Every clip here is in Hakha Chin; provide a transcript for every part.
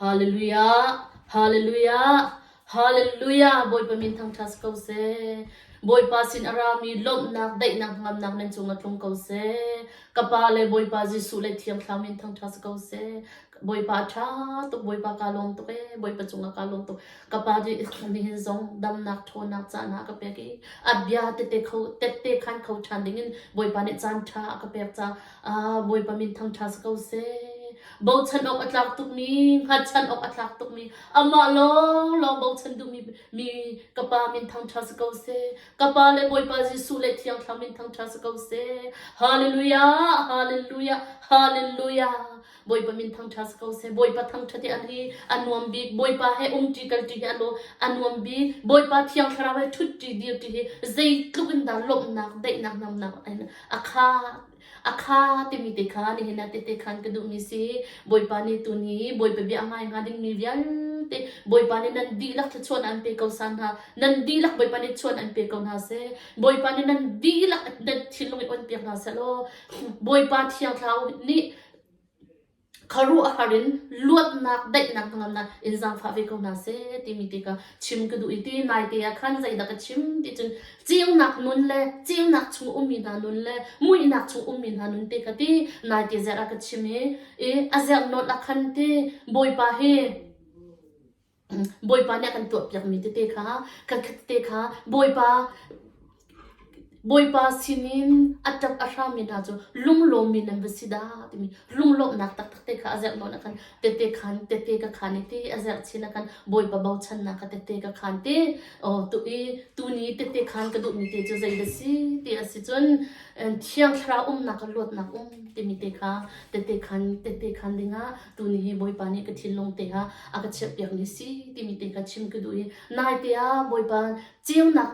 Hallelujah! Hallelujah! Hallelujah! Bawipa min thangṭhat si ko seh. Bawipa sin a rami lawmhnak, daihnak, hngamnak nan cungah tlung ko seh. Ka Pa le Bawipa Jesuh le Thiang Thlarau min thangṭhat si ko seh. Bawipa a ṭha tuk, Bawipa kaa lawm tuk ee, Bawipa cungah kaa lawm tuk. Ka Pa nih nihin zong damnak, ṭhawnnak caan a ka pek i a bia tete kho, tette khan kho ṭhan dingin Bawipa nih caan ṭha a ka pek caah Ah, Bawipa min thangṭha si ko seh. Bochan awk a tlak tukmi, hngatchan awk a tlak tukmi, amah lawnglawng bochan duhmi mi ka Pa min thangṭha si ko seh. Ka Pa le Bawipa Jesuh le Thiang Thlarau min thangṭha si ko seh. Hallelujah, hallelujah, hallelujah. Bawipa min thangṭha si ko seh. Bawipa thangṭhat hi an hi a nuam bik. Bawipa he umṭi kalṭi hi a lo a nuam bik. Bawipa Thiang Thlarau he ṭhutṭi dirṭi hi zeitluk in dah lawmhnak, daihnak, namnak a kha a kha timi te kha nihin ah tete khan ka duhmi si Bawipa nih tuni Bawipa bia a ngai hnga dingmi vialte Bawipa nih nan dihlak thluachuah an pe ko san hna nan dihlak Bawipa nih chuan an pe ko hna seh Bawipa nih nan dihlak nan thinlung i on piak hna seh law Bawipa Thiang Thlarau nih khuaruahhar in luatnak daihnak hnangamnak in zaangfah ve ko hna seh timi te kha chim ka duh i ti naite ah khan zeidah ka chim ti cun ceunak nun le ceunak chung ummi hna nun le muihnak chung ummi hna nun te kha ti naite zerh ah ka chim i i a zerh nawn ah khan ti Bawipa hi Bawipa nih a kan tuahpiakmi tete kha kan tete kha Bawipa Bawipa sinin a ṭap a hrammi hna cu lunglawmmi nan va si dah timi lunglawmhnak taktak te kha a zerh nawn a kan tete khan tete ka khan i ti a zerh chin a kan Bawipa bochannak kha tete ka khan ti aw tu i tuni tete khan ka duhmi te cu zei dah si ti a si cun Thiang Thlarau umnak ka luatnak um timi te kha tete khan tete khan dingah tuni hi Bawipa nih ka thinlung te ha a ka chiahpiakmi si timi te kha chim ka duh i naite ah Bawipa ceunak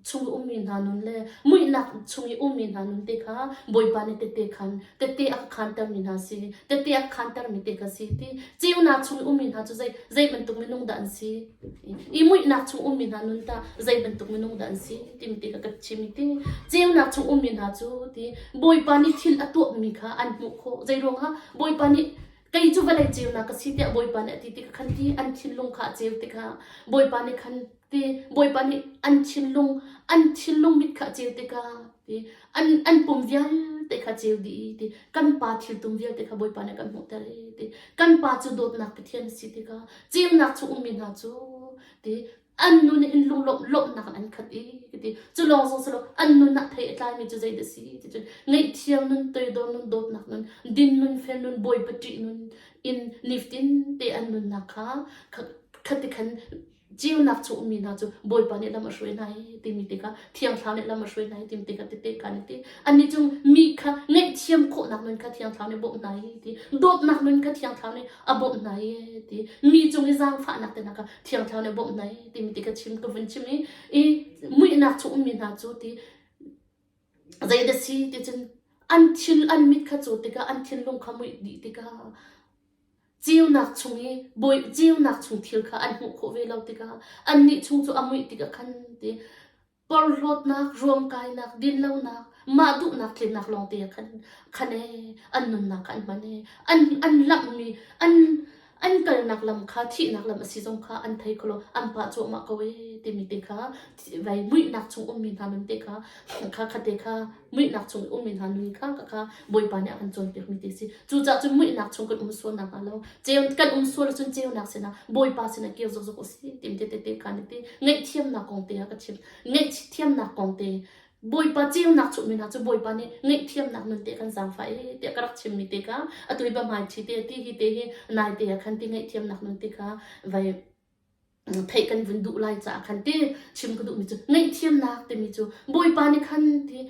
chung i ummi hna nun le muihnak chung i ummi hna nun te kha Bawipa nih tette khan tette a ka khantermi hna si tette a ka khantermi te kha si ti ceunak chung i ummi hna cu zei zei bantuk minung dah an si i muihnak chung ummi hna nun tah zei bantuk minung dah an si timi te kha ka chim i ti ceunak chung ummi hna cu ti Bawipa nih thil a tuahmi kha an hmuh khawh zei ruangah Bawipa nih kei cu vawlei ceunak ka si tiah Bawipa nih a ti tikah khan ti an thinlung kha a ceu tikah Bawipa nih khan ti Bawipa nih an thinlung an thinlung mit kha a ceu tikah ti an an pum vialte kha ceu dih i ti kan pa thiltum vialte kha Bawipa nih kan hmuhter i ti kan pa cu dawtnak Pathian a si tikah ceunak chung ummi hna cu ti an nun hin lunglawmh lawmhnak in an khat i ti cu lawng zong si lo an nun ah thei a tlaimi cu zei dah si ti cun ngaihthiam nun toidor nun dawtnak nun din nun fel nun bawipa ṭih nun in niftin te an nunnak kha khati khan ceunak chung ummi hna cu Bawipa nih lam a hruai hna i timi te kha Thiang Thlarau nih lam a hruai hna i timi te kha tete kha nih ti annih cu mi kha ngaihthiam khawhnak nun kha Thiang Thlarau nih bawmh hna i ti dawtnak nun kha Thiang Thlarau nih a bawmh hna i ti mi cung i zaangfahnak te hna kha Thiang Thlarau nih bawmh hna i timi ti ka chim ka vun chim i i muihnak chung ummi hna cu ti zei dah si ti cun an thil an mit kha caw tikah an thinlung kha muih dih tikah ceunak chung i bawi ceunak chung thil kha an hmuh khawh ve lo tikah annih chung cu a muih tikah khan ti porhlawtnak ruamkainak dinlonak mah duhnak tlinnak lawngte ah khan khan ee an nunnak kha an hman ee an an lamhmi an an kalnak lam kha thihnak lam a si zong kha an thei kho lo an pah cuahmah ko ee timi te kha vai muihnak chung ummi hna nun te kha kha kha te kha muihnak chung ummi hna nun kha ka kha Bawipa nih a kan cawnpiakmi te si cucaah cun muihnak chung kan um sual nak hnga lo ceu kan um sual ahcun ceunak sinah Bawipa sinah kir zokzok u si tim te te te kha ni ti ngaihthiamnak kong te ah ka chim ngaihthiamnak kong te Bawipa ceunak chuhmi hna cu Bawipa nih ngaihthiamnak nun te kan zaangfah i tiah ka rak chimmi te kha atu hi hmai ṭhi te ti hi te hi nai te ah khan ti ngaihthiamnak nun te kha vai theih kan vun duh lai caah khan ti chim ka duhmi cu ngaihthiamnak timi cu Bawipa nih khan ti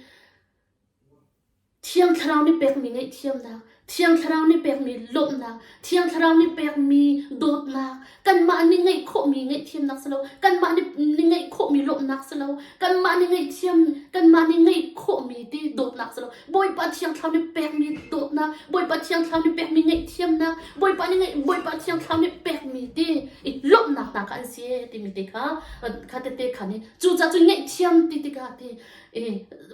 Thiang Thlarau nih pekmi ngaihthiamnak, Thiang Thlarau nih pekmi lawmhnak, Thiang Thlarau nih pekmi dawtnak, kanmah nih ngeih khawhmi ngaihthiamnak si lo, kanmah nih ngeih khawhmi lawmhnak si lo, kanmah nih ngaihthiam, kanmah nih ngeih khawhmi ti dawtnak si lo. Bawipa Thiang Thlarau nih pekmi dawtnak, Bawipa Thiang Thlarau nih pekmi ngaihthiamnak, Bawipa nih ngeih, Bawipa Thiang Thlarau nih pekmi ti i lawmhnak hna kha an si timi te kha kha tete kha nih cucaah cun ngaihthiam ti tikah ti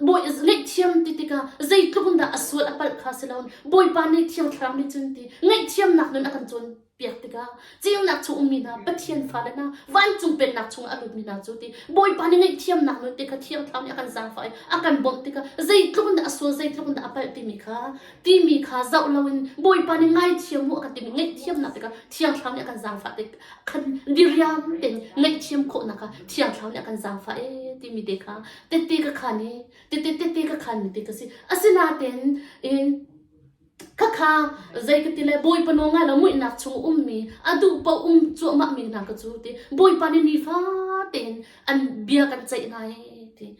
Bawi ngaihthiam ti tikah zeitluk in dah a sual a palh kha si lo Bawipa nih Thiang Thlarau nih cun ti ngaihthiamnak nun a kan cawn. piak tikah ceunak chung ummi hna Pathian fale hna vancung pennak chungah a lutmi hna cu ti Bawipa nih ngaihthiamnak nun te kha Thiang Thlarau nih a kan zaangfah i a kan bawmh tikah zeitluk in dah a sual zeitluk in dah a palh timi kha timi kha zoh loin Bawipa nih ngaithiam u a kan timi ngaihthiamnak tikah Thiang Thlarau nih a kan zaangfah tik khan diriam tein ngaihthiam khawhnak kha Thiang Thlarau nih a kan zaangfah ee timi te kha tette ka khan i tette tette ka khan mi te ka si asinain in Khakha zei ka ti le Bawipa nawl ngai lo muihnak chung ummi a duh paoh um cuahmah mi hna ka cu ti Bawipa nih nifa tein an bia kan ceih hna i ti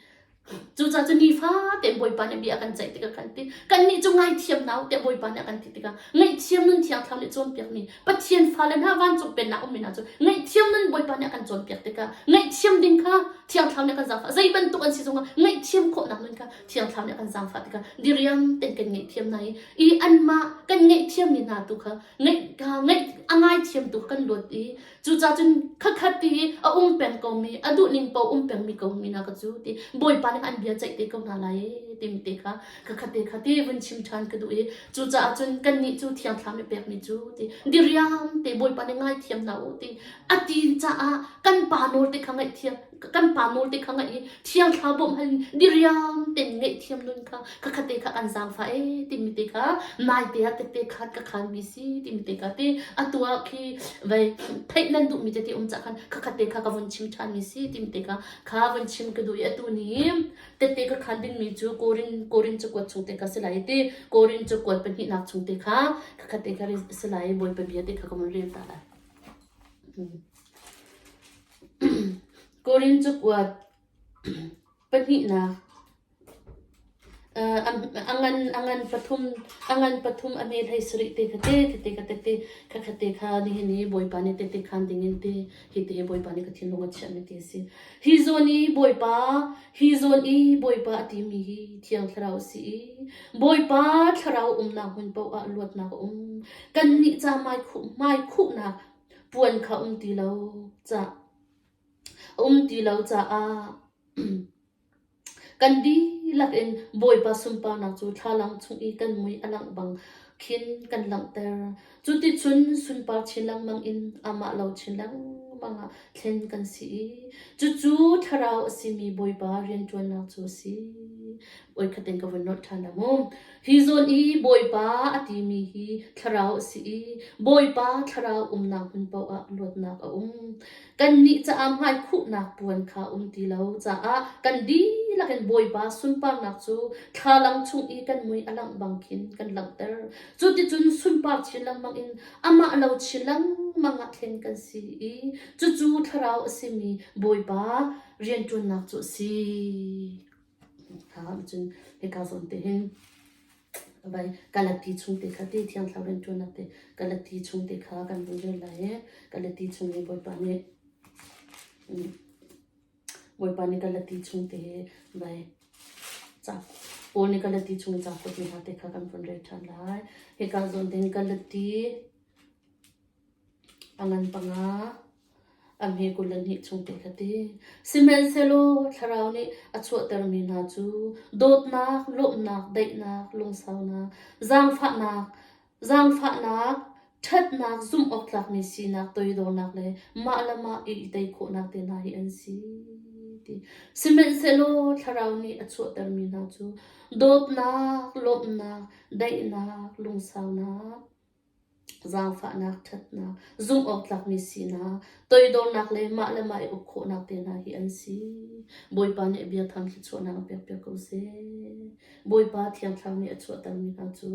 Cucaah cu nifa tein Bawipa nih bia a kan ceih tikah kan ti kannih cu ngaithiam hna u tiah Bawipa nih a kan ti tikah ngaihthiam nun thiang thlarau nih cawnpiakmi Pathian fale hna vancung pennak ummi hna cu ngaihthiam nun Bawipa nih a kan cawnpiak tikah ngaihthiam ding kha thiang thlarau nih a kan zaangfah zei bantuk an si zongah ngaihthiam khawhnak nun kha Thiang Thlarau nih a kan zaangfah tikah diriam tein kan ngaihthiam hna i i anmah kan ngaihthiammi hna tu kha ngaih ngaih a ngaithiam tu kha kan luat i cucaah cun khakhat ti i a um peng komi a duhning paoh um pengmi ko mi hna ka cu ti Bawipa nih an bia ceih te ko hna lai timi te kha khakhat te kha ti vun chim ṭhan ka duh i cucaah cun kannih cu Thiang Thlarau nih pekmi cu ti diriam te Bawipa nih ngaithiam hna u ti a ti caah kan pa nawl te kha ngaihthiam kan pa nawl te kha ngaih i thiang thlarau bawmh hal in diriam ten ngaihthiam nun kha khakhat te kha kan zaangfah e timi te kha naite ah tette khat ka khan mi si timi te kha te atu ah khi vai theih nan duh mi te ti um cah khan khakhat te kha ka vun chim ṭhan mi si timi te kha kha vun chim ka duh i atu ni tette ka khan ding mi cu Korin Korin cakuat chung te kha si lai ti Korin cakuat pahnihnak chung te kha khakhat te kha si lai Bawipa bia te kha ka vun rel ta lai. Korin cakuat pahnihnak a ngan a ngan pathum a ngan pathum a hme hlei sarih te kha te te kha te te kha kha te kha nihin i Bawipa nih tehte khaan dingin te hi te hi Bawipa nih ka thinlung a chiahmi ti a si. Hi zawn i Bawipa hi zawn i Bawipa a timi hi Thiang Thlarau a si i Bawipa Thlarau umnak hmun paoh ah luatnak a um. Kannih ca hmaikhuh hmaikhuhnak puan kha um ti lo ca a um ti lo caah kan dihlak in Bawipa sunparnak cu thlalang chung i kan mui a langh bang khin kan langhter. Cuticun sunpar chin lengmang in amah lo chin lengmang ah thlen kan si i cucu thlarau a simi Bawipa rianṭuannak cu a si. Oi khatin ka vun nolh ṭhan la mu. Hi zawn i Bawipa a timi hi thlarau a si i Bawipa thlarau umnak hmun paoh ah luatnak a um. Kannih caah hmaikhuhnak puan kha um ti lo caah kan dihlak in Bawipa sunparnak cu thlalang chung i kan mui a langh bang khin kan langhter. Cuticun sunpar chin lengmang in amah lo chin lengmang ah thlen kan si i cucu thlarau a simi Bawipa rianṭuannak cu a si. Kha cun hika zawn te hin vai Galati chung te kha ti thiang thlarau rianṭuannak te Galati chung te kha kan vun rel lai i Galati chung i Bawipa nih Bawipa nih Galati chung te vai ca Paul nih Galati chung ca kuatmi hna te kha kan vun rel ṭhan lai. Hika zawn te hin Galati A ngan panga, a hme 22 chung te kha ti. Sihmanhsehlaw Thlarau nih a chuahtermi hna cu dawtnak, lawmhnak, daihnak, lungsaunak, zaangfahnak, zaangfahnak, ṭhatnak, zumhawktlakmi sinak, toidornak le mah le mah i tei khawhnak te hna hi an si. Ti. Sihmanhsehlaw Thlarau nih a chuahtermi hna cu dawtnak, lawmhnak, daihnak, lungsaunak, Zaangfahnak, ṭhatnak, zumhawktlakmi sinak, toidornak le mah le mah i uk khawhnak te hna hi an si. Bawipa nih a bia thang thluachuahnak a pekpiak ko seh. Bawipa Thiang Thlarau nih a chuahtermi hna cu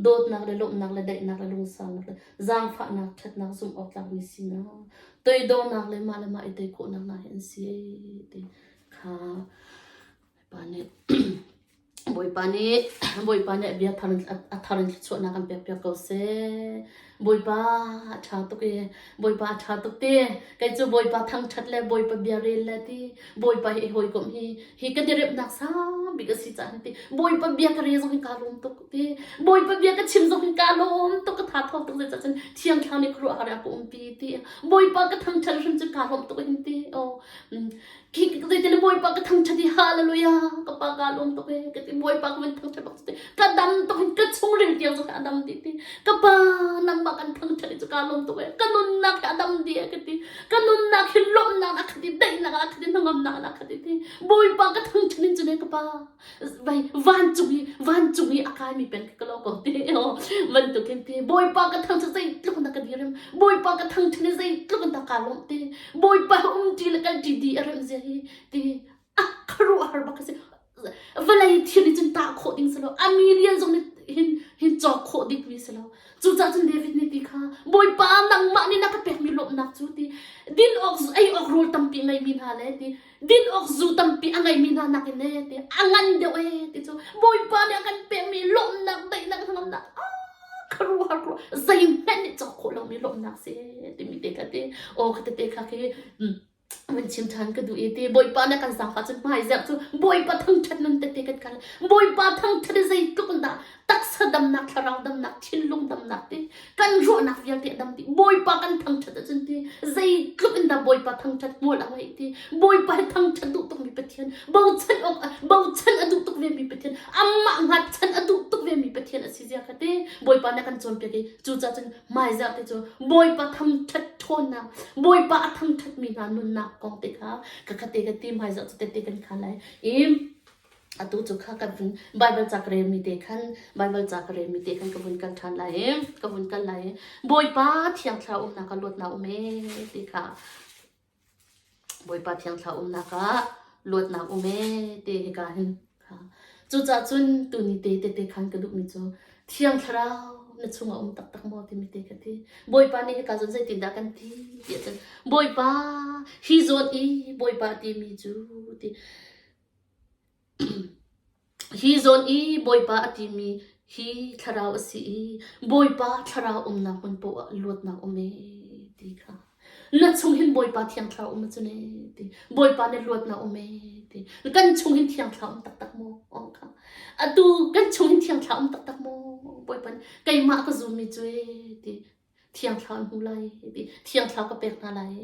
dawtnak le lawmhnak le daihnak le lungsaunak le zaangfahnak, ṭhatnak, zumhawktlakmi sinak, toidornak le mah le mah i tei khawhnak hna hi an si ti kha Bawipa nih Bawipa nih Bawipa nih a bia thar in a thar in thluachuahnak kan pekpiak ko seh. Bawipa a ṭha tuk i Bawipa a ṭha tuk ti. Kei cu Bawipa thangṭhat le Bawipa bia rel le ti Bawipa hi i hawikomh hi hi ka diremnak sang bik a si caah ti Bawipa bia ka rel zong hi kaa lawm tuk ti Bawipa bia ka chim zong hi kaa lawm tuk ka tha tho tuk zeicah cun Thiang Thlarau nih khuaruahhar a ka umpi ti Bawipa ka thangṭhat hrim cu kaa lawm tuk hin ti. Oh Zeitin Bawipa ka thangṭhat i hallelujah ka pa kaa lawm tuk ee ka ti Bawipa ka van thangṭhat bak ti ka dam tuk in ka chungril tiang zong a dam ti ti ka pa nangmah. nangmah kan thangṭhat i cu kaa lawm tuk ee. Ka nunnak hi a dam dih ee ka ti. Ka nunnak hi lawmhnak a khat i daihnak a khat i hnangamnak a khat i ti. Bawipa ka thangṭhat in cun ee ka pa. Vai vancung i vancung i a kaimi pen ka lo ko ti. Bantuk in ti. Bawipa ka thangṭhat zeitluk in dah ka direm. Bawipa ka thangṭhat i zeitluk in dah kaa lawmh ti. Bawipa um ṭi le kal ṭi di a rem zia hi ti. A khuaruahhar bak a si. Vawlei thil hi cun tah khawh ding si lo. A million zong nih hin hin cawk khawh dingmi si lo. Cucaah cun David nih ti kha Bawipa nangmah nih na ka pekmi lawmhnak cu ti din awk ei awk rawl tampi ngeimi hna le ti din awk zu tampi a ngeimi hna nakin e ti a ngan deuh e ti cu Bawipa nih a kan pekmi lawmhnak daihnak hnangamnak ah khuaruahhar zeihmanh nih cawk khawh lomi lawmhnak si timi te kha ti aw kha tete kha khi Van chim ṭhan ka duh i ti Bawipa na kan zaangfah cun hmaizarh cu Bawipa thangṭhat nun tete kan kal. Bawipa thangṭhat i zeitluk in dah taksa damnak, thlarau damnak, thinlung damnak ti kan ruahnak vialte a dam dih. Bawipa kan thangṭhat ahcun ti zeitluk in dah Bawipa thangṭhat hmual a ngeih ti Bawipa hi thangṭhat duh tukmi Pathian, bochan awk bochan a duh tuk vemi Pathian, amah hngatchan a duh tuk vemi Pathian a si zia kha ti Bawipa nih a kan cawnpiak i cucaah cun Hmaizarh te cu Bawipa thangṭhat ṭhawnnak, Bawipa a thangṭhatmi hna nunnak kong te kha ka kha te ka ti hmaizarh cu tete kan kha lai. I atu cu kha ka vun Bible ca ka relmi te khan Bible ca ka relmi te khan ka vun kal ṭhan lai i ka vun kal lai i Bawipa Thiang Thlarau umnak ah luatnak um ee ti kha Bawipa Thiang Thlarau umnak ah luatnak um ee ti hika hin cucaah cun tuni te tete khan ka duhmi cu Thiang Thlarau na chungah um taktak maw timi te ka ti. Bawipa nih hika zawn zeitindah kan ti ti ahcun Bawipa hi zawn i Bawipa timi cu ti Hi zawn i Bawipa a timi hi thlarau a si i Bawipa thlarau umnak hmun paoh ah luatnak um ee ti kha. Na chung hin Bawipa thiang thlarau um ahcun ee ti. Bawipa nih luatnak um ee ti. Kan chung hin thiang thlarau um taktak maw? Oh kha. Atu kan chung hin thiang thlarau um taktak maw? Bawipa nih keimah ka zummi cu ee ti. Thiang Thlarau an hmu lai ti Thiang Thlarau ka pek hna lai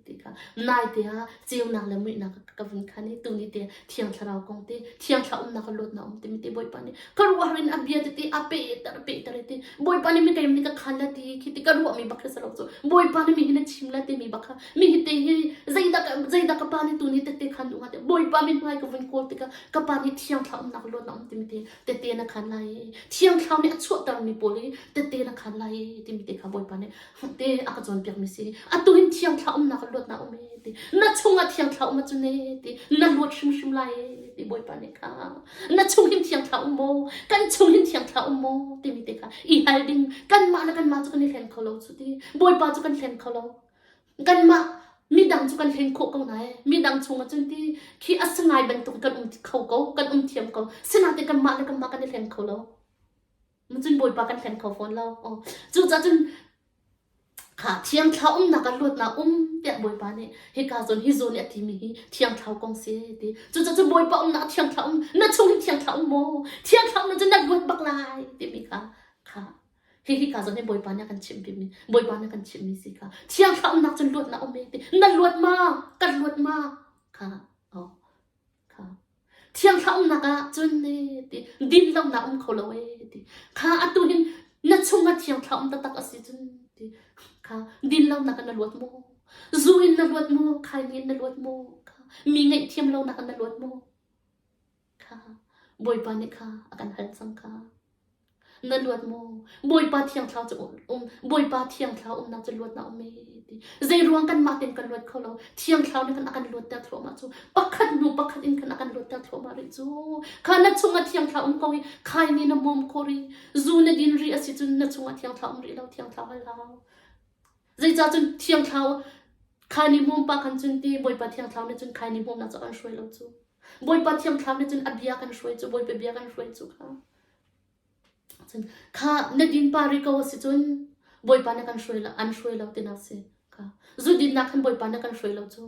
ti kha naite ah ceunak le muihnak ka vun khan i tuni te Thiang Thlarau kong te Thiang Thlarau umnak ka luatnak um timi te Bawipa nih ka ruah in a bia tete a pehter pehter ti Bawipa nih mi keim nih ka khan la ti khi ti ka ruahmi bak khi si lo cu Bawipa nih mi hi na chim la timi bak kha mi hi te hi zeidah zeidah ka pa nih tuni tete khan duh hnga te Bawipa min hmai ka vun kawl tikah ka pa nih Thiang Thlarau umnak luatnak um timi te tete na khan lai i Thiang Thlarau nih a chuahtermi pawl hi tete na khan lai i timi te kha Bawipa nih te a ka cawnpiakmi si. Atu hin Thiang Thlarau umnak luatnak um e ti. Na chungah Thiang Thlarau um ahcun e ti. Na luat hrimhrim lai e ti Bawipa nih kha. Na chung hin Thiang Thlarau um maw? Kan chung hin Thiang Thlarau um maw? Timi te kha i hal ding. Kanmah le kanmah cu kan i hleng kho lo cu ti. Bawipa cu kan hleng kho lo. Kanmah midang cu kan hlen khawh ko nain midang chungah cun ti khi a si ngai bantuk kan um kho ko kan um thiam ko sinain kanmah le kanmah kan i hleng kho lo cun bawipa kan hleng kho fawn lo cucaah cun kha thiang thlarau umnak ah luatnak um tiah bawipa nih hika zawn hi zawn i a timi hi thiang thlarau kong si ti cucaah cun bawipa umnak thiang thlarau um na chung hin thiang thlarau um maw thiang thlarau na cun na luat bak lai timi kha kha Hihi ka zawn hi Bawipa nih a kan chimhmi Bawipa nih a kan chimhmi si kha Thiang Thlarau umnak cun luatnak um e ti na luat ma kan luat ma kha oh kha Thiang Thlarau umnak ah cun ne ti din lonak um kho lo e ti kha atu hin na chungah Thiang Thlarau um taktak a si cun ti kha din lonak in na luat maw zu in na luat maw khaini in na luat maw kha mi ngaihthiam lonak in na luat maw Kha Bawipa nih kha a kan hal cang kha. Na luat maw? Bawipa Thiang Thlarau cu um Bawipa Thiang Thlarau umnak cu luatnak um e ti. Zei ruang kanmah tein kan luat kho lo. Thiang Thlarau nih khan a kan luatter thluahmah cu. Pakhat hnu pakhat in khan a kan luatter thluahmah rih cu. Kha na chungah Thiang Thlarau um ko i khai ni na mawm kho rih. Zu na din rih a si cun na chungah Thiang Thlarau um rih lo. Thiang Thlarau hal hau. Zeicah cun Thiang Thlarau khaini hmawm pa khan cun ti Bawipa Thiang Thlarau nih cun khaini hmawmnak cu a kan hruai lo cu. Bawipa Thiang Thlarau nih cun a bia kan hruai cu Bawipa bia kan hruai cu kha. Cun kha na din pa ri ko a si cun Bawipa na kan hruai lo an hruai lo tinak si. Kha zu dinnak khan Bawipa na kan hruai lo cu.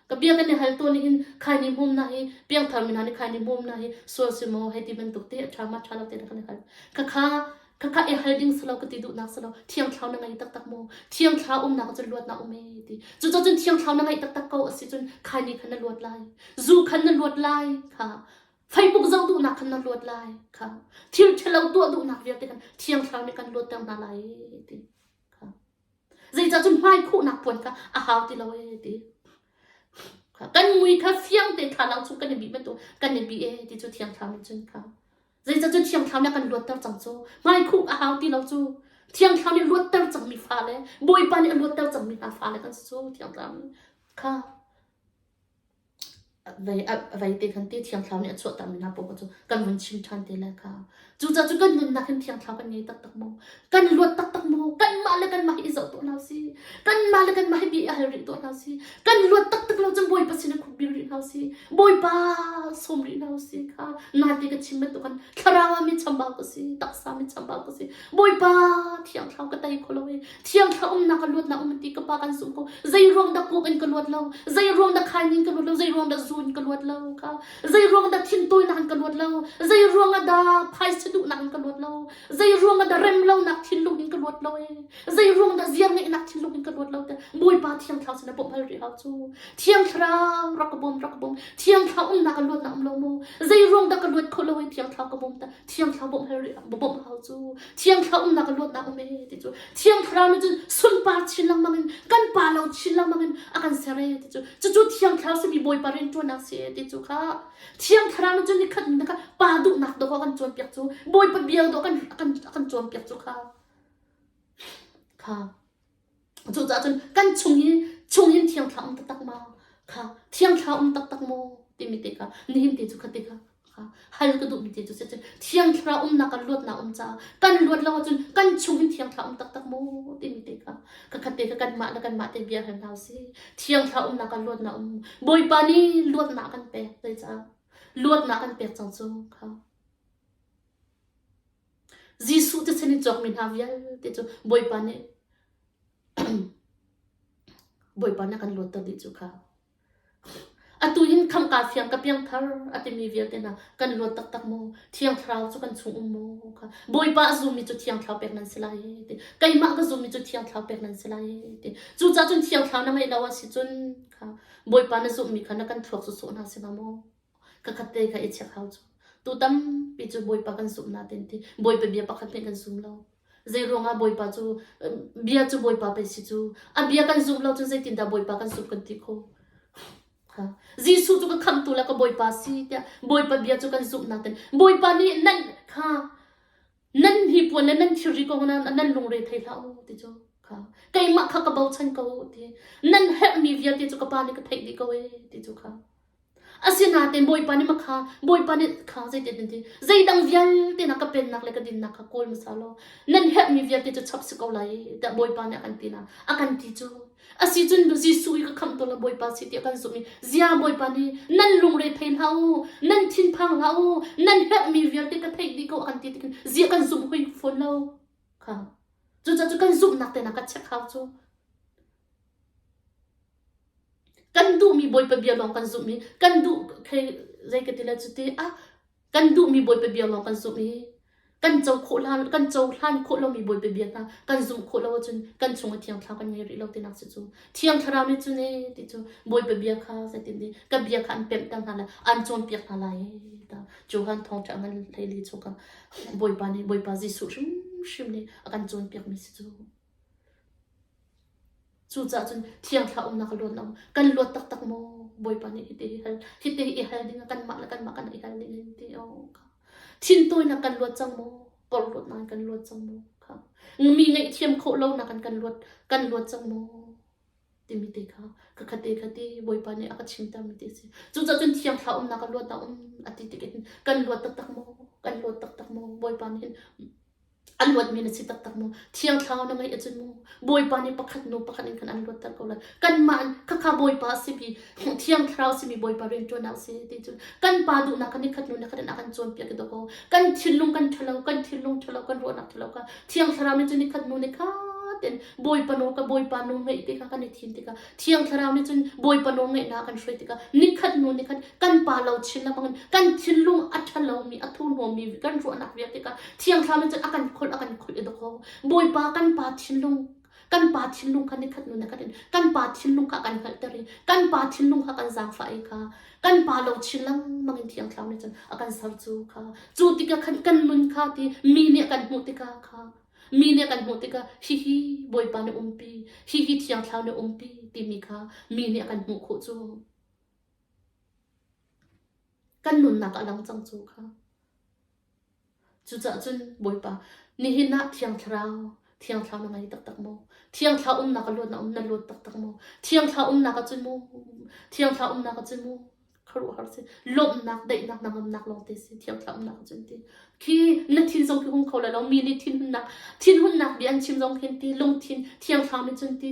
Ka bia kan i hal tawn hin khaini hmawmnak hi piangthar mi hna nih khaini hmawmnak hi sual si maw hei ti bantuk te a ṭha ma ṭha lo te kan i hal. Kha kha Khakha i hal ding si lo ka ti duhnak si lo. Thiang Thlarau na ngei taktak maw? Thiang Thlarau umnak cun luatnak um ee ti. Cucaah cun Thiang Thlarau na ngeih taktak ko a si cun khaini khan na luat lai. Zu khan na luat lai kha. Facebook zoh duhnak khan na luat lai kha. Thil ṭhalo tuah duhnak vialte khan Thiang Thlarau nih kan luatter hna lai ti. Zeicah cun hmaikhuhnak puan kha a hau ti lo ee ti. Kan mui kha fiang te thlalang chung kan i bih bantuk kan i bih ee ti cu Thiang Thlarau nih cun kha. Zeicah cun Thiang Thlarau nih a kan luatter cang cu. Hmaikhuh a hau ti lo cu. Thiang Thlarau nih luatter cangmi fale, Bawipa nih a luatter cangmi hna fale kan si cu Thiang Thlarau nih kha. Vei te khan ti Thiang Thlarau nih a chuahtermi hna paoh cu kan vun chim ṭhan te lai kha. Cucaah cu kan nunnak hin Thiang Thlarau kan ngei taktak maw? Kan luat taktak maw? Kanmah le kanmah hi i zoh tuah hna usih. Kanmah le kanmah hi bia i hal rih tuah hna usih. Kan luat taktak lo cun Bawipa sin ah khukbil rih hna usih. Bawipa sawm rih hna usih kha. Naite ka chim bantuk khan thlarau ah mi chambau ka si, taksa mi chambau ka si. Bawipa Thiang Thlarau ka tei kho lo i Thiang Thlarau umnak ah luatnak um ti ka pa kan zumh ko. Zei ruang dah kuk in ka luat lo? Zei ruang dah khain in ka luat lo? Zei ruang dah zu in ka luat lo? Kha zei ruang dah thintawinak in ka luat lo? Zei ruang ah dah phaisa duhnak in ka luat lo? Zei ruang ah dah rem lonak thinlung in ka luat lo e? Zei ruang dah ziar ngeihnak thinlung in ka luat lo te? Bawipa Thiang Thlarau sin ah bawmh hal rih hau cu. Thiang Thlarau rak ka bawm rak ka bawm. Thiang Thlarau umnak ah luatnak um lo maw? Zei ruang dah ka luat kho lo e? Thiang Thlarau ka bawm ta. Thiang Thlarau bawmh hal rih bawmh hau cu. Thiang Thlarau umnak ah luatnak um e ti cu. Thiang Thlarau nih cun sunpar chin lengmang in kan pa lo chin lengmang in a kan ser e ti cu. Cucu Thiang Thlarau simi Bawipa rianṭuannak si e ti cu kha. Thiang Thlarau nih cun nikhat ni kha pa duhnak dawh a kan cawnpiak cu. Bawipa bia dawh kan kan a kan cawnpiak cu kha. Kha. Cucaah cun kan chung hi chung hin Thiang Thlarau um taktak ma? Kha Thiang Thlarau um taktak maw? timi te kha nihin te cu kha te kha kha hal ka duhmi te cu si cun Thiang Thlarau umnak kan luatnak um caah kan luat lo ahcun kan chung hin Thiang Thlarau um taktak maw timi te kha ka khat te kha kanmah le kanmah te bia hal hna usih. Thiang Thlarau umnak kan luatnak um Bawipa nih luatnak kan pek zeicah luatnak kan pek cang cu kha Jesuh thisen in cawkmi hna vialte cu Bawipa nih Bawipa nih a kan luatter dih cu kha. Atu hin khamh kaa fiang ka piangthar a timi vialte hna kan luat taktak maw? Thiang Thlarau cu kan chung um maw? Kha Bawipa a zummi cu Thiang Thlarau pek nan si lai ti. Keimah ka zummi cu Thiang Thlarau pek nan si lai ti. Cucaah cun Thiang Thlarau na ngeih lo a si cun kha Bawipa na zumhmi kha na kan thluak sawsawh hna si hnga maw? Ka khat te kha i check hau cu. Tu tampi cu Bawipa kan zumh natin ti Bawipa bia pakhat hmanh kan zum lo. Zei ruangah Bawipa cu bia cu Bawipa pei si cu. A bia kan zum lo cun zeitindah Bawipa kan zumh kan ti kho. Ha. Jesuh cu ka khamhtu le ka Bawipa si tiah Bawipa bia cu kan zumh natin Bawipa nih nan kha nan hnipuan le nan thilri kong nan nan lungre thei hlah u ti cu kha keimah kha ka bochan ko ti nan herhmi vialte cu ka pa nih ka theih dih ko e ti cu kha Asinain Bawipa nih makha Bawipa nih kha zeitin an ti zeidang vialte na ka pennak le ka dinnak kha kawl hmasa law nan herhmi vialte cu chap si ko lai tiah Bawipa nih a kan ti na a kan ti cu asi cun Jesuh hi ka khamhtu le Bawipa si tiah kan zumh i zia Bawipa nih nan lungre thei hlah u nan thinphang hlah u nan herhmi vialte ka theih dih ko a kan ti tikin zia kan zumh hoi fawn lo kha cucaah cu kan zumhnak te na ka check hau cu Kan duhmi Bawipa bia lawng kan zumh i kan duh khei zei ka ti lai cu ti ah kan duhmi Bawipa bia lawng kan zumh i kan co khawh hlan kan cohlan khawh lomi Bawipa bia hna kan zumh khawh lo ahcun kan chung i Thiang Thlarau kan ngei rih lo tinak si cu. Thiang Thlarau nih cun ee ti cu Bawipa bia kha zeitin ti ka bia kha an pemhter hna lai an cawnpiak hna lai ee ta Johan thawngṭha ngan hleili chungah Bawipa nih Bawipa Jesuh hrimhrim nih a kan cawnpiakmi si cu. Cucaah cun Thiang Thlarau umnak a luat lo. Kan luat taktak maw? Bawipa nih hiti hi hal, hiti hi i hal ding ah kanmah le kanmah kan i hal ding in ti oh kha. Thintawinak kan luat cang maw? Porhlawtnak in kan luat cang maw? Kha. Mi ngaihthiam khawh lonak in kan luat kan luat cang maw? Timi te kha ka khate khate Bawipa nih a ka chimtermi te a si. Cucaah cun Thiang Thlarau umnak a luat ah um a ti tik in kan luat taktak maw? Kan luat taktak maw? Bawipa nih hin An luatmi na si taktak maw? Thiang Thlarau na ngeih ahcun mu Bawipa nih pakhat hnu pakhat in khan an luatter ko lai. Kanmah khakha Bawipa a simi Thiang Thlarau a simi Bawipa rianṭuannak a si ti cu kan Pa duhnak kha nikhat hnu nikhat in a kan cawnpiak i dawkaw kan thinlung kan ṭhalo kan thinlung ṭhalo kan ruahnak ṭhalo kha Thiang Thlarau nih cun nikhat hnu nikhat in Bawipa nawl ka Bawipa nawl ngeih tikah kan i thim tikah Thiang Thlarau nih cun Bawipa nawl ngeihnak a kan hruai tikah nikhat hnu nikhat kan pa lo chin lengmang in kan thinlung a ṭhalomi a thurhnawmmi kan ruahnak vialte kha Thiang Thlarau nih cun a kan kholh a kan kholh i dawkaw Bawipa kan pa thinlung kan pa thinlung kha nikhat hnu nikhat in kan pa thinlung kha kan hngalhter i kan pa thinlung kha kan zaangfah i kha kan pa lo chin lengmang in Thiang Thlarau nih cun a kan ser cu kha cu tikah khan kan nun kha ti mi nih a kan hmuh tikah kha. Mi nih kan hmuh tikah hihi Bawipa nih umpi, hihi Thiang Thlarau nih umpi timi kha mi nih a kan hmuh khawh cu. Kan nunnak a lang cang cu kha. Cucaah cun Bawipa, nihin ah Thiang Thlarau, Thiang Thlarau na ngei taktak maw? Thiang Thlarau umnak a luat na um na luat taktak maw? Thiang Thlarau umnak ah cun mu, Thiang Thlarau umnak ah cun mu, khuaruahhar si, lawmhnak, daihnak, hnangamnak lawngte si, Thiang Thlarau umnak ah cun ti. Khi na thin zong khi hung kho lai lo, mi nih thinhunnak, thinhunnak bia an chim zong khin ti, lungthin Thiang Thlarau nih cun ti,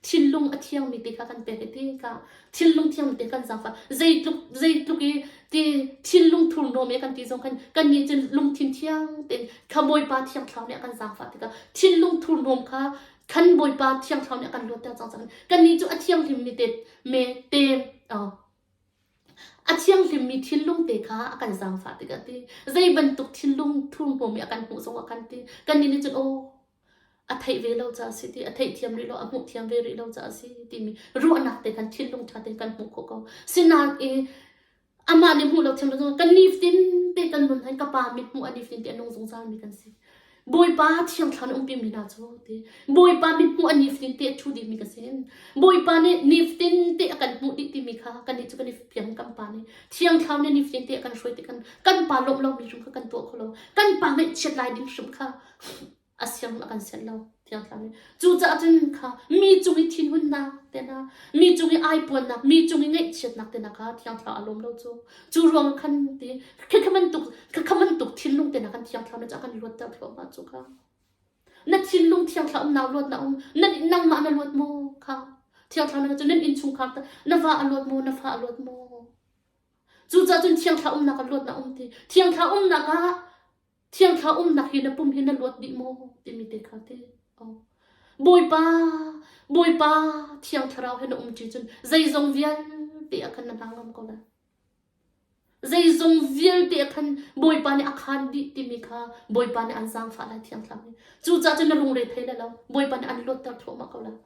thinlung a thiangmi te kha kan pek i ti ka thinlung thiangmi te kan zaangfah zeitluk zeitluk i ti thinlung thurhnawm i kan ti zong khan kan nih cun lungthin thiang tein kha Bawipa thiang thlarau nih a kan zaangfah tikah thinlung thurhnawm kha khan Bawipa thiang thlarau nih a kan luatter cang cang kan nih cu a thianghlimmi te me te a thianghlimmi thinlung te kha a kan zaangfah tikah ti zei bantuk thinlung thurhnawm i a kan hmuh zongah kan ti kan nih nih cun aw a theih ve lo caah a si ti a theihthiam rih lo a hmuh thiam ve rih lo caah a si timi ruahnak te khan thinlung ṭha tein kan hmuh khawh ko sinain i amah nih hmuh lo thiam lo kan nifatin te kan nun hin ka pa mit hmuh a nifatin te a nung zungzal mi kan si Bawipa thiang thlarau nih umpi mi hna cu ti Bawipa mit hmuh a nifatin te a ṭhu dih mi ka si Bawipa nih nifatin te a kan hmuh dih timi kha kan nih cu kan i fiang kan pa nih thiang thlarau nih nifatin te a kan hruai ti kan kan pa lawmh lo mi hrim kha kan tuah kho lo kan pa ngaihchiat lai ding hrim kha a siang a kan sianh lo thiang thlarau nih cucaah cun kha mi cung i thinhunnak te hna mi cung i aipuannak mi cung i ngaihchiatnak te hna kha thiang thlarau a lawm lo cu cu ruang khan ti khikha bantuk khikha bantuk thinlung te hna kan thiang thlarau nih a kan luatter thluahmah cu kha na thinlung thiang thlarau umnak luat na um na nangmah na luat maw kha thiang thlarau na cu nan innchungkhar na va a luat maw na fa a luat maw cucaah cun thiang thlarau umnak a luat na um ti thiang thlarau umnak ah Thiang Thlarau umnak hi na pum hi na luat dih maw timi te kha ti. Oh. Bawipa, Bawipa Thiang Thlarau he na um ṭi cun zeizong vialte ah khan na hna ngam ko lai. Zeizong vialte ah khan Bawipa nih a khaan dih timi kha Bawipa nih an zaangfah lai Thiang Thlarau nih. Cucaah cun na lungre thei lai lo. Bawipa nih an luatter thluahmah ko lai.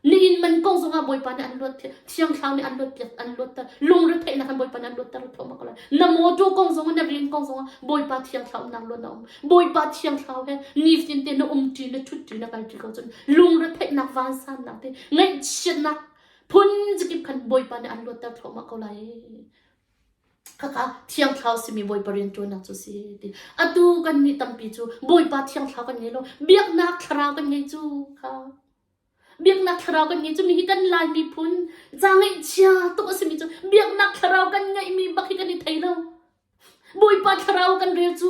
Nihin man kong zongah Bawipa nih an luat Thiang Thlarau nih an luat piak an luatter lungretheihnak in Bawipa nih an luatter thluahmah ko lai. Na mawṭaw kong zongah na rian kong zongah Bawipa Thiang Thlarau umnak luat na um. Bawipa Thiang Thlarau he nifatin te na umṭi na ṭhutṭi na kalṭi ko cun lungretheihnak vansannak te ngaihchiatnak phun zakip khan Bawipa nih an luatter thluahmah ko lai. Khakha Thiang Thlarau simi Bawipa rianṭuannak cu si ti. Atu kan nih tampi cu Bawipa Thiang Thlarau kan ngei lo biaknak thlarau kan ngei cu kha. Biaknak thlarau kan ngei cu mi hi kan Lai miphun ca ngaihchia tuk a simi cu biaknak thlarau kan ngeihmi bak hi kan i thei lo. Bawipa thlarau kan rel cu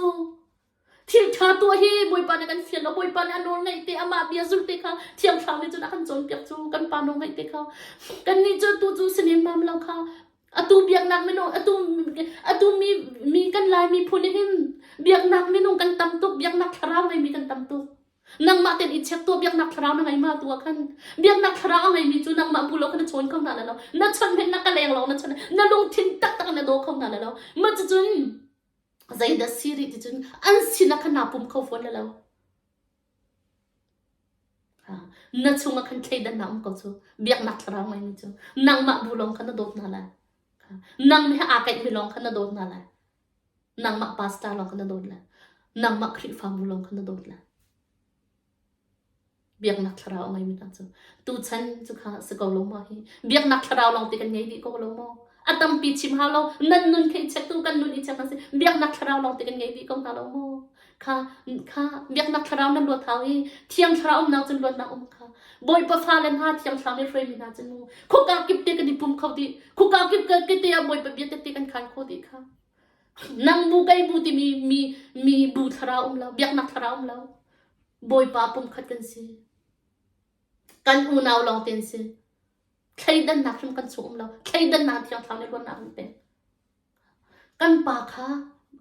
thil ṭha tuah hi Bawipa nih kan fial lo. Bawipa nih a nawl ngaih te amah bia zulh te kha Thiang Thlarau nih cun a kan cawnpiak cu kan pa nawl ngaih te kha kannih cu tu cu si nemmam lo kha atu biaknak minung atu atu mi mi kan Lai miphun hin biaknak minung kan tam tuk biaknak thlarau ngeimi kan tam tuk Nangmah ten i check tuah biaknak thlarau na ngei ma tu ah khan biaknak thlarau a ngeimi cu nangmah bu lo khan na chawn kho hna lo na chawnh hmenh na ka leng lo na chawnh na lungthin taktak na daw kho hna lo ma cucun zeidah si rih ti cun an sin ah khan naa pum kho fawn lo na chungah khan thleidannak um ko cu biaknak thlarau ngeimi cu nangmah bu lawng khan na dawt hna lai nang he aa kaihmi lawng khan na dawt hna lai Nangmah pastor lawng kha na dawt lai. Nangmah Khrihfabu lawng kha na dawt lai. Biaknak thlarau a ngeimi hna cu tuchan cu kha si ko lo maw hi? Biaknak thlarau lawng te kan ngei dih ko lo maw? A tampi chim hau lo. Nan nun kha i check tu kan nun i check si. Biaknak thlarau lawng te kan ngei dih ko hna lo maw? Kha kha biaknak thlarau nan luat hau i thiang thlarau umnak cun luatnak um kha. Bawipa fale hna thiang thlarau nih hruaimi hna cun mu khuka kip te kan i pum kho dih. Khuka kip ke te ah Bawipa bia tete kan khan kho dih kha. Nang bu kei bu timi mi mi bu thlarau um lo, biaknak thlarau um lo. Bawipa pumkhat kan si. Kan unau lawng te an si. Thleidannak hrim kan chung um lo. Thleidannak thiang thlarau nih luatnak an pek. Kan pa kha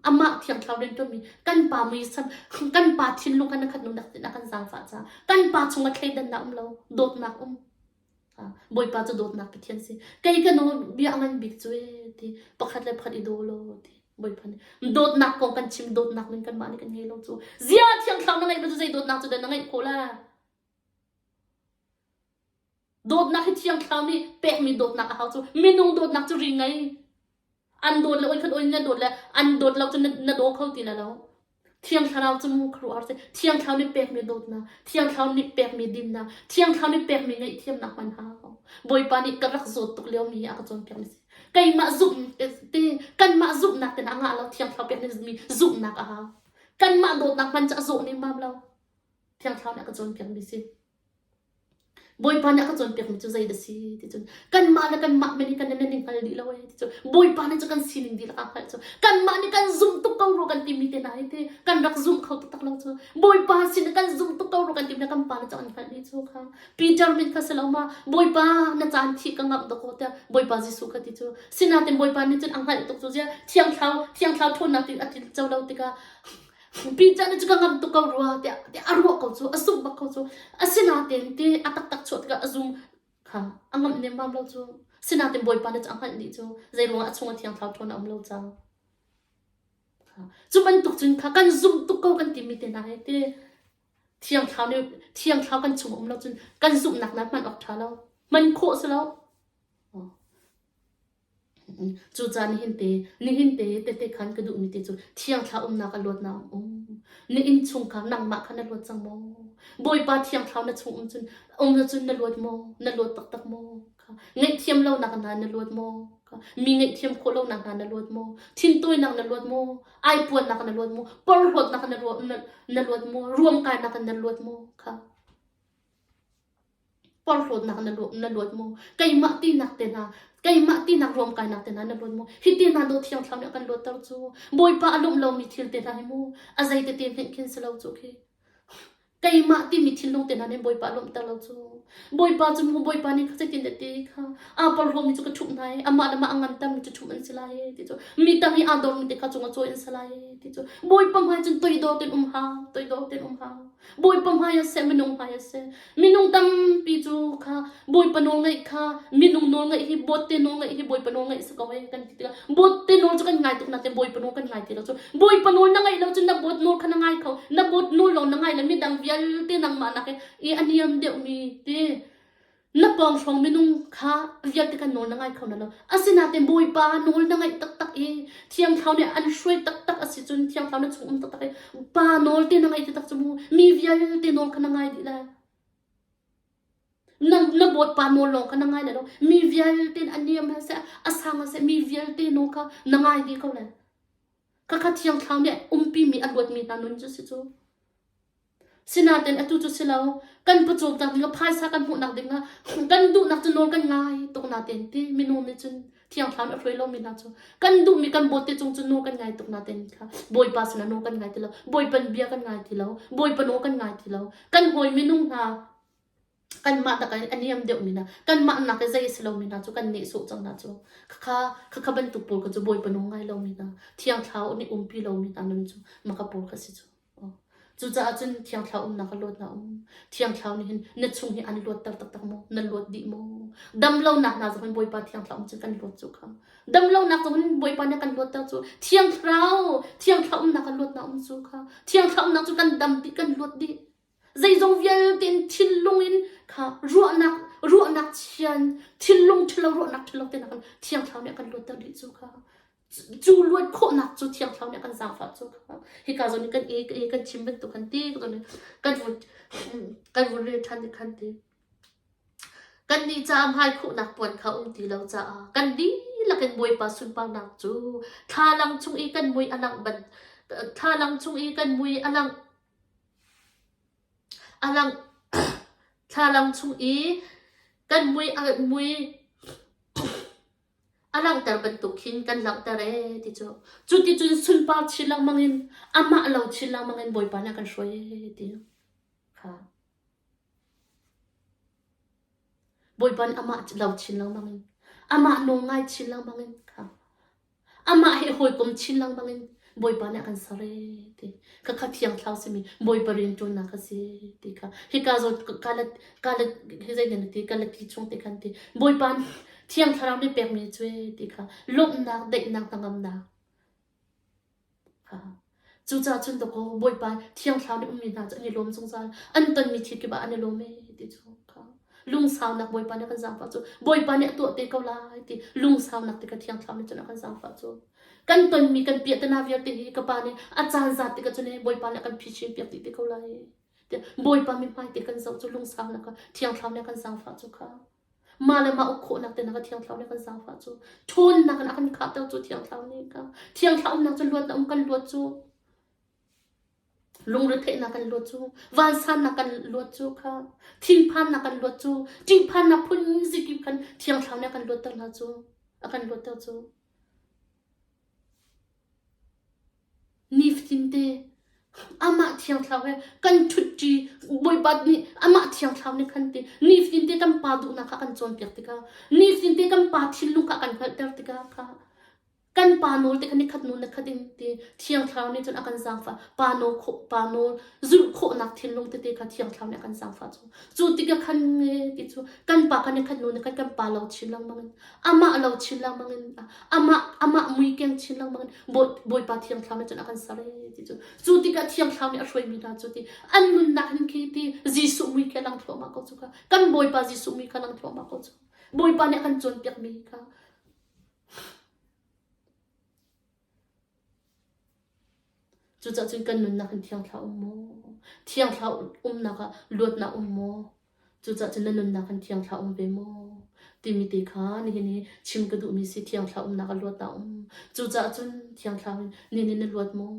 amah thiang thlarau rianṭuanmi kan pa muisam kan pa thinlung kha na khat nung dak a kan zaangfah caah kan pa chungah thleidannak um lo, dawtnak um. Bawipa cu dawtnak Pathian si. Kei ka nawl bia a ngan bik cu ee ti pakhat le pakhat i daw law ti Bawipa nih dawtnak kong kan chim dawtnak ning kanmah nih kan ngei lo cu. Zia thiang thlarau na ngeih cu zei dawtnak cu dah na ngeih khawh la? Dawtnak hi thiang thlarau nih pekmi dawtnak a hau cu minung dawtnak cu ri ngei. An dawt le oi khat oi na dawt le an dawt lo cu na, na daw kho ti la lo. Thiang Thlarau cu mu khuaruahhar si. Thiang Thlarau nih pekmi dawtnak, Thiang Thlarau nih pekmi dinnak, Thiang Thlarau nih pekmi ngaihthiamnak hman hau. Bawipa nih ka rak zawt tuk liomi hi a ka cawnpiakmi si. Keimah zumh te kanmah zumhnak te a ngah lo Thiang Thlarau pekmi zumhnak a hau. Kanmah dawtnak hman cu a zawh nemmam lo. Thiang Thlarau nih a ka cawnpiakmi si. Bawipa nih a ka cawnpiakmi cu zei dah si ti cun kanmah le kanmah men hi kan nan i hngal dih lo ee ti cu Bawipa nih cu kan sining dihlak aa hngalh cu kanmah nih kan zumh tuk ko rua kan timi te hna hi ti kan rak zum kho taktak lo cu Bawipa sin kan zum tuk ko rua kan timi kan pa nih cu an hngalh dih cu kha Peter min kha si lo ma Bawipa na caan thih ka ngamh dawkaw tiah Bawipa Jesuh kha ti cu sinain Bawipa nih cun a hngalh tuk cu zia Thiang Thlarau Thiang Thlarau ṭhawnnak ti a til co lo tikah Peter nih cu ka ngamh tuk ko rua tiah tiah a ruah ko cu a zumh bak ko cu asinain ti a taktak chuah tikah a zum kha a ngamh nemmam lo cu sinain Bawipa nih cu a hngalh dih cu zei ruangah a chung a thiang thlarau ṭhawn a um lo caah cu bantuk cun kha kan zumh tuk ko kan timi te hna hi ti thiang thlarau nih thiang thlarau kan chung um lo cun kan zumhnak na hman awk ṭha lo hman khawh si lo Cucaah nihin te, nihin te tete khan ka duhmi te cu Thiang Thlarau umnak a luatnak a um. Na innchungkhar nangmah kha na luat cang maw? Bawipa Thiang Thlarau na chung um cun um cun na luat maw? Na luat taktak maw? Kha ngaihthiam lonak hna na luat maw? Kha mi ngaihthiam khawh lonak hna na luat maw? Thintawinak na luat maw? Aipuannak na luat maw? Porhlawtnak na luat, na, na luat maw? Ruamkainak na luat maw? Kha Porhlawtnak na luat, na luat maw? Keimah tinak te hna, keimah tinak ruamkainak te hna na luat maw? Hi te hna dawt Thiang Thlarau nih a kan luatter cu. Bawipa a lawmh lomi thil te hna hi mu, a zei tete hmenh khin si lo cu khi. Keimah timi thinlung te hna nih Bawipa a lawmhter lo cu. Bawipa cu mu Bawipa nih kha zeitin dah ti kha aa porhlawmi cu ka ṭhumh hna i amah le mah a ngantermi cu ṭhumh an si lai ti cu mi tang i aa dormi te kha cungah cawi an si lai ti cu Bawipa hmai cun toidor tein um hau toidor tein um hau Bawipa hmai ah seh minung hmai ah seh minung tampi cu kha Bawipa nawl ngaih kha minung nawl ngaih hi bawtte nawl ngaih hi Bawipa nawl ngaih si ko ee kan ti tikah bawtte nawl cu kan ngai tuk nain Bawipa nawl kan ngai ti lo cu Bawipa nawl na ngaih lo cun na bawt nawl kha na ngai kho na bawt nawl lawng na ngai le midang vialte nangmah nak i a niam deuhmi ti Na pawng hrawng minung kha vialte kan nawl na ngai kho na lo. Asinain Bawipa nawl na ngaih taktak i Thiang Thlarau nih an hruai taktak a si cun Thiang Thlarau na chung um taktak i Pa nawl te na ngaih taktak cu mu mi vialte nawl kha na ngai dih lai. Na, na Bawipa nawl lawng kha na ngai lai lo. Mi vialte a niam ha seh, a sang ha seh, mi vialte nawl kha na ngai dih ko lai. Khakha Thiang Thlarau nih umpimi a luatmi hna nun cu si cu. Sinain atu cu si lo. Kan pawcawmnak dingah phaisa kan hmuhnak dingah kan duhnak cu nawl kan ngai tuk nain ti minung nih cun Thiang Thlarau nih a hruai lomi hna cu kan duhmi kan bawte cung cu nawl kan ngai tuk nain kha Bawipa sinah nawl kan ngai ti lo. Bawipa bia kan ngai ti lo. Bawipa nawl kan ngai ti lo. Kan hawi minung hna kanmah tak a niam deuhmi hna kanmah nak i zei a si lomi hna cu kan nehsawh cang hna cu khakha khakha bantuk pawl kha cu Bawipa nawl ngai lomi hna Thiang Thlarau nih umpi lomi hna nun cu maka pawl kha si cu. Cucaah cun Thiang Thlarau umnak ah luatnak a um. Thiang Thlarau nih hin na chung hi an luatter taktak maw? Na luat dih maw? Damlonak hna zong in Bawipa Thiang Thlarau um cun kan luat cu kha. Damlonak zong in Bawipa nih kan luatter cu. Thiang Thlarau, Thiang Thlarau umnak ah luatnak um cu kha. Thiang Thlarau umnak cu kan dam dih, kan luat dih. Zeizong vialte in thinlung in kha ruahnak ruahnak chian, thinlung ṭhalo ruahnak ṭhalo te nak in Thiang Thlarau nih a kan luatter dih cu kha. Cu luat khawhnak cu Thiang Thlarau nih a kan zaangfah cu hika zawn i kan i kan chim bantuk khan ti kan vun kan vun rel ṭhan ti khan ti. Kannih caah hmaikhuhnak puan kha um ti lo caah kan dihlak in Bawipa sunparnak cu thlalang chung i kan mui a langh ban thlalang chung i kan mui a langh a langh thlalang chung i kan mui a mui A langhter bantuk khin kan langhter ee ti cu. Cu ti cun sunpar chin lengmang in amah lo chin lengmang in Bawipa nih a kan hruai ee ti kha. Bawipa nih amah lo chin lengmang in amah nawl ngai chin lengmang in kha. Amah he hawikom chin lengmang in Bawipa nih a kan ser ee ti. Khakha Thiang Thlarau simi Bawipa rianṭuannak a si ti kha. Hika zawn kalat kalat hi zei nan ti kalati chung te khan ti Bawipa Thiang Thlarau nih pekmi cu ee ti kha lawmhnak daihnak hnangamnak kha. Cucaah cun dawkaw Bawipa Thiang Thlarau nih ummi hna cu an i lawm zungzal. An tonmi thil kip ah an i lawm ee ti cu kha. Lungsaunak Bawipa nih a kan zaangfah cu Bawipa nih a tuah te ko lai ti lungsaunak ti kha Thiang Thlarau nih cun a kan zaangfah cu. Kan tonmi kan piahtana vialte hi ka pa nih a caan zat tikah cun Bawipa nih a kan phi piak dih te ko lai. Bawipa mithmai te kan zoh cu lungsaunak kha Thiang Thlarau nih a kan zaangfah cu kha. Mah le mah uk khawhnak te na Thiang Thlarau nih a kan zaangfah cu. Ṭhawnnak in a kan khahter cu Thiang Thlarau nih kha. Thiang Thlarau umnak cu luat na um kan luat cu. Lungretheihnak kan luat cu, vansannak kan luat cu kha, thinphannak kan luat cu, ṭihphannak phun zikip khan Thiang Thlarau nih a kan luatter hna cu, a kan luatter cu. Nifatin te amah Thiang Thlarau he kan ṭhutṭi Bawipa nih amah Thiang Thlarau nih khan ti nifatin te kan Pa duhnak kha a kan cawnpiak tikah nifatin te kan Pa thinlung kha a kan hngalhter tikah kha Kan pa nawl te kha nikhat hnu nikhat in ti Thiang Thlarau nih cun a kan zaangfah. Pa nawl khawh pa nawl zulh khawhnak thinlung tete kha Thiang Thlarau nih a kan zaangfah cu. Cu tikah khan ti cu kan pa kha nikhat hnu nikhat kan pa lo chin lengmang in amah lo chin lengmang in amah amah mui keng chin lengmang in Bawipa Thiang Thlarau nih cun a kan ser ee ti cu. Cu tikah Thiang Thlarau nih a hruaimi hna cu ti an nunnak hin khi ti Jesuh mui khi a lang thluahmah ko cu kha. Kan Bawipa Jesuh mui kha lang thluahmah ko cu. Bawipa nih a kan cawnpiakmi kha Cucaah cun kan nunnak in Thiang Thlarau um maw? Thiang Thlarau umnak ah luatnak um maw? Cucaah cun na nunnak in Thiang Thlarau um ve maw? Timi te kha nihin hi chim ka duhmi si Thiang Thlarau umnak ah luatnak um. Cucaah cun Thiang Thlarau in nihin na luat maw?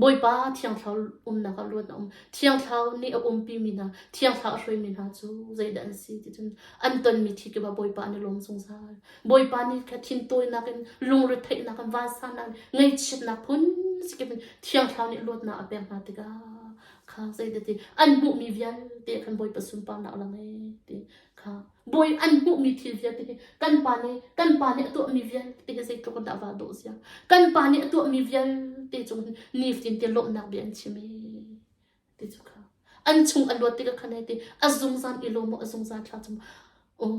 Bawipa Thiang Thlarau umnak ah luatnak um. Thiang Thlarau nih a umpimi hna, Thiang Thlarau a hruaimi hna cu zeidah an si ti cun an tonmi thi kip ah Bawipa an i lawm zungzal. Bawipa nih kha thintawinak in lungretheihnak in vansannak in ngaihchiatnak phun sikip in Thiang Thlarau nih luatnak a pek hna tikah kha zeidah ti an hmuhmi vialte khan Bawipa sunparnak lang e ti kha Bawi an hmuhmi thil vialte hi kan pa nih kan pa nih a tuahmi vialte hi zeitluk in dah va dawh zia kan pa nih a tuahmi vialte cung hin nifatin te lawmhnak bia an chim e ti cu kha an chung a luat tikah khan hei ti a zungzal i lawm a zungzal thla cam oh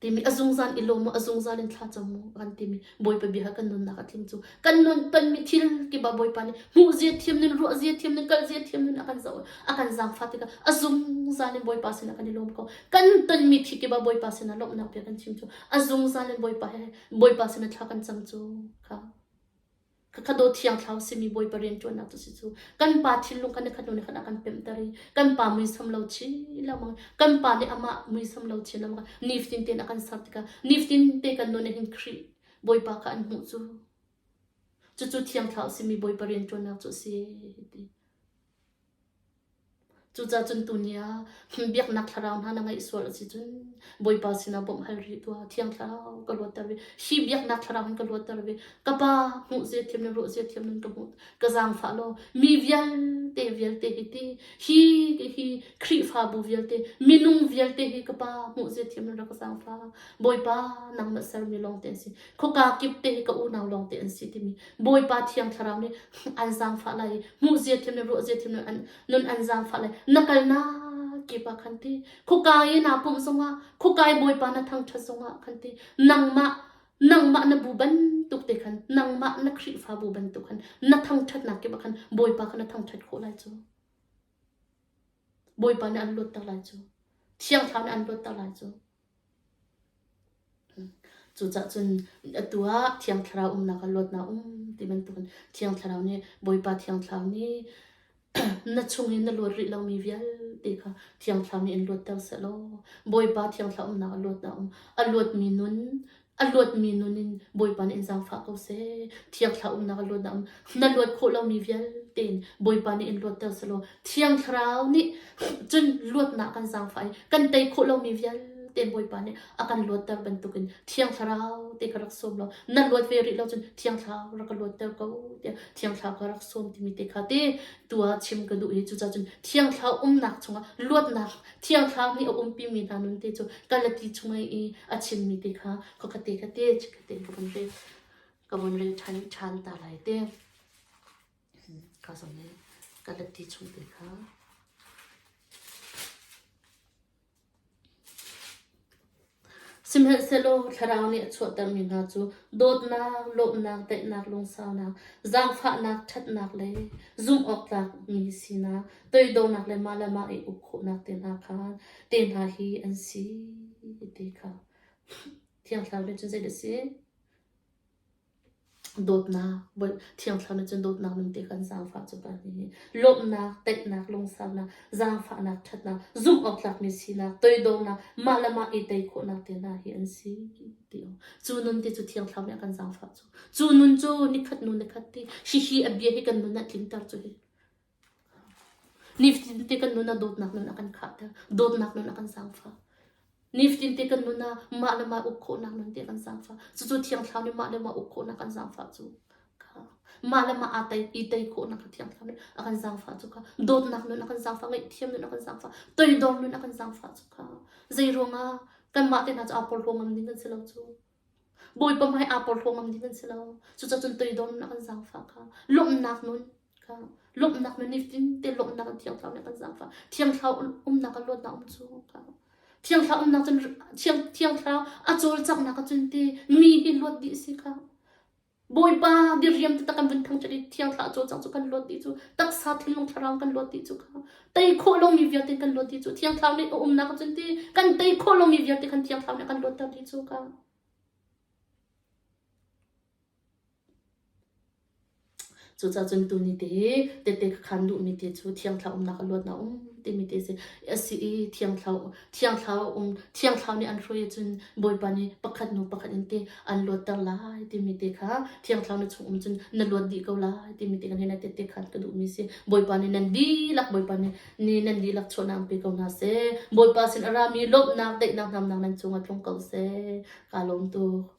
timi a zungzal i lawm a zungzal in thlacam mu kan timi Bawipa bia kan nunnak a tling cu kan nun tonmi thil kiba Bawipa nih hmuh zia thiam nun ruah zia thiam nun kal zia thiam nun a kan zoh a kan zaangfah tikah a zungzal in Bawipa sinah kan i lawm ko kan tonmi thil kiba Bawipa sinah lawmhnak bia kan chim cu a zungzal in Bawipa he Bawipa sinah thla kan cam cu kha Khakha dawt thiang thlau simi Bawipa rianṭuannak cu si cu kan pa thinlung kha nikhat hnu nikhat a kan pemhter i kan pa muisam lo chin lengmang kan pa nih amah muisam lo chin lengmang nifatin tein a kan ser tikah nifatin te kan nun hin Khrih Bawipa kha an hmuh cu cucu thiang thlau simi Bawipa rianṭuannak cu a si ti. Cucaah cun tuni ah biaknak thlarau hna na ngeih sual a si cun Bawipa sinah bawmh hal rih tuah. Thiang Thlarau ka luatter ve. Hi biaknak thlarau hin ka luatter ve. Ka pa hmuh zia thiam nan ruah zia thiam nan ka hmuh ka zaangfah law mi vialte vialte hi ti hi hi Khrihfabu vialte minung vialte hi ka pa hmuh zia thiam nan rak ka zaangfah. Bawipa nangmah sermi lawng te an si. Khuaka kip te hi ka unau lawng te an si timi Bawipa Thiang Thlarau nih an zaangfah lai i hmuh zia thiam le ruah zia thiam le an nun an zaangfah lai na kalnak kip ah khan ti khuka i naa pumh zongah khuka i Bawipa na thangṭhat zongah khan ti nangmah nangmah na bu bantuk te khan nangmah na Khrihfabu bantuk khan na thangṭhatnak kip ah khan Bawipa kha na thangṭhat khawh lai cu Bawipa nih an luatter lai cu Thiang Thlarau nih an luatter lai cu Cucaah cun atu ah Thiang Thlarau umnak ah luatnak um ti bantukin Thiang Thlarau nih Bawipa Thiang Thlarau nih na chung i na luat rih lomi vialte kha Thiang Thlarau nih in luatter seh law Bawipa Thiang Thlarau umnak ah luatnak um. A luatmi nun a luatmi nun in Bawipa nih in zaangfah ko seh. Thiang Thlarau umnak ah luatnak um. Na luat khawh lomi vialte in Bawipa nih in luatter seh law Thiang Thlarau nih cun luatnak kan zaangfah i kan tei khawh lomi vialte Bawipa nih a kan luatter bantukin Thiang Thlarau te ka rak sawm law na luat ve rih lo cun Thiang Thlarau rak ka luatter ko tiah Thiang Thlarau ka rak sawm timi te kha te tua chim ka duh hi cucaah cun Thiang Thlarau umnak chungah luatnak Thiang Thlarau nih a umpimi hna nun te cu Galati chung i a chimmi te kha khakate ka te chikkate ka vun rel ka vun rel ṭhan ṭhan ta lai te. Ka zong nih Galati chung te kha Sihmanhsehlaw Thlarau nih a chuahtermi hna cu dawtnak, lawmhnak, daihnak, lungsaunak, zaangfahnak, ṭhatnak le zumhawktlakmi sinak, toidornak le mah le mah i uk khawhnak te hna kha te hna hi an si ti kha Thiang Thlarau nih cun zeidah a si? Dawtnak, Thiang Thlarau nih cun dawtnak nun te kan zaangfah cu pa nih lawmhnak, daihnak, lungsaunak, zaangfahnak, ṭhatnak, zumh awk tlakmi sinak, toidornak, mah le mah i tei khawhnak te hna hi an si ti Cu nun te cu Thiang Thlarau nih a kan zaangfah cu. Cu nun cu nikhat nu nikhat ti hihi a bia hi kan nun ah tlinter cu hi. Nifatin te kan nun ah dawtnak nun a kan khahter. Dawtnak nun a kan zaangfah. Nifatin te kan nun ah mah le mah uk khawhnak nun te kan zaangfah. Cucu Thiang Thlarau nih mah le mah uk khawhnak kan zaangfah cu. Kha. Mah le mah aa tei, i tei khawhnak kha Thiang Thlarau nih a kan zaangfah cu kha. Dawtnak nun a kan zaangfah, ngaihthiam nun a kan zaangfah, toidor nun a kan zaangfah cu kha. Zei ruangah kanmah te hna cu aa porhlaw ngam ding kan si lo cu. Bawipa hmai aa porhlaw ngam ding kan si lo. Cucaah cun toidor nun a kan zaangfah kha. Lawmhnak nun kha lawmhnak nun nifatin te lawmhnak in Thiang Thlarau nih a kan zaangfah. Thiang Thlarau umnak ah luatnak um cu kha. Thiang Thlarau umnak cun Thiang Thiang Thlarau a cawlcanghnak ah cun ti mi hi luat dih si kha. Bawipa diriam taktak kan vun thangṭhat i Thiang Thlarau cawlcangh cu kan luat dih cu taksa thinlung thlarau kan luat dih cu kha tei khawh lomi vialte kan luat dih cu Thiang Thlarau nih a umnak cun ti kan tei khawh lomi vialte kan Thiang Thlarau nih a kan luatter dih cu kha. Cucaah cun tuni te hi tette ka khan duhmi te cu Thiang Thlarau umnak a luatnak um timi te si a si i Thiang Thlarau Thiang Thlarau um Thiang Thlarau nih an hruai ahcun Bawipa nih pakhat hnu pakhat in te an luatter lai timi te kha Thiang Thlarau na chung um cun na luat dih ko lai timi te kan hei na tette khan ka duhmi si. Bawipa nih nan dihlak Bawipa nih nih nan dihlak chuahnak pe ko hna seh. Bawipa sin a rami lawmhnak daihnak namnak nan cungah tlung ko seh. Kaa lawm tuk.